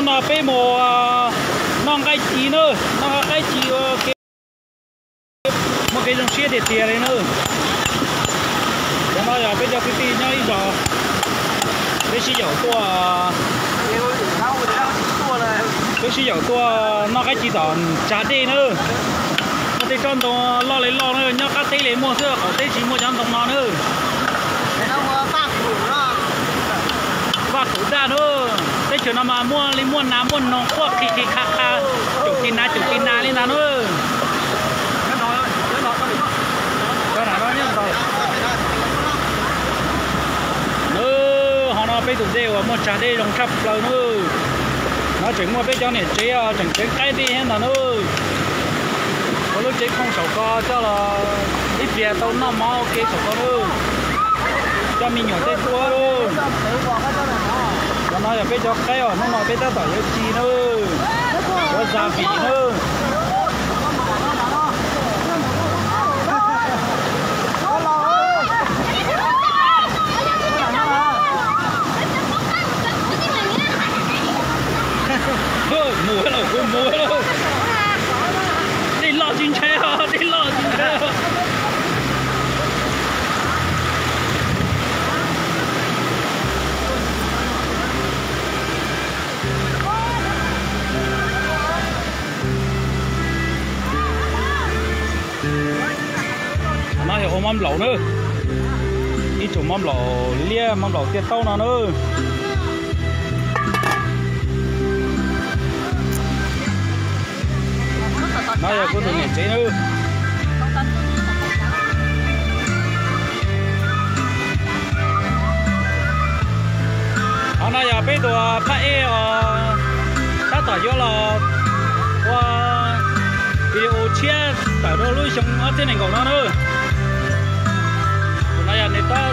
No peb mus noj nqaij ci na, noj nqaij ci ua ke, muaj kev zoo siab tiag tiag li na. Cov no yog peb cov kwv tij nyob ib zos, peb sib yaum tuaj, peb sib yaum tuaj noj nqaij ci tom tsag dej na. Muaj tej tsob ntoo loj li loj na, nyob qab teb li muaj xwb, qaum teb tsis muaj cov ntoo no na. Vaj Khaum Daj na, teb chaws no mas muaj li muaj nas muaj noog quaj qhi qhi qha qha, caum tis nas caum tis nas li ntag na. Ho no peb tus dej uas muaj tsag dej zoo tshaj plaws na. No tseem muaj peb cov niam tsev tseem tsev qaib dej thiab ntag na. Ua lub tsev khooj saum ko coj los ib pliag tau noj mov ua ke saum ko na. Coj me nyuam tej tuaj. Cov no yog peb cov qaib uas hnub no peb tab tom yuav ci na. Cov zas vim na. Mus lawm, kuv mus lawm. Dej loj tsis ntshai os, dej loj tsis ntshai os. No yog ua mov nplaum na, ib tsoom mov nplaum liab, mov nplaum tiaj taub no na. No yog kuv tus niam tsev na. Qhov no yog peb tus phab ej os, tab tom yuav los ua video tshiab tawm rau lub xyoo ob txhiab nees nkaum no na. Tus no yog nws tab